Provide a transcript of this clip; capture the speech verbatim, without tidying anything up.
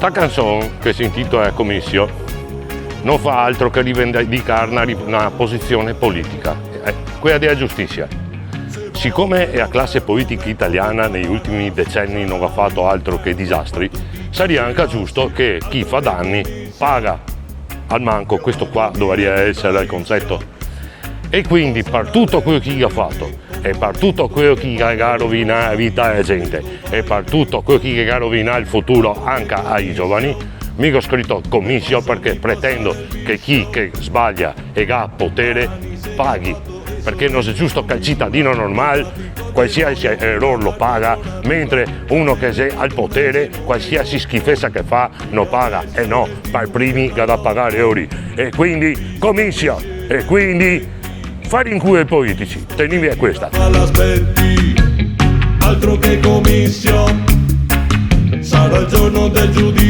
Sta canson, che se intitola Comisio, no fa altro che rivendicar na ri-, na posision politica, eh, quela dea giustisia. Sicome la clase politica italiana nei ultimi deceni no ga fato altro che disastri, saria anca giusto che chi fa dani paga. Almanco questo qua dovaria eser el conceto. E quindi, par tuto queo che i ga fato, e par tuto queo che i ga, ga rovinà la vita a la gente, e par tuto queo che i ga rovinà el futuro anca ai giovani, mi go scrito Comisio parché pretendo che chi che sbalia e ga potere paghi. Parché no xe giusto che el citadino normal, qualsiasi eror lo paga, mentre uno che xe al potere, qualsiasi schifesa che fa, no paga. E no, par primi ga da pagar lori. E quindi, Comisio, e quindi, far in culo i politici, tenimi a questa. Fa la smetti, altro che Comisio, sarà el giorno del giudizio.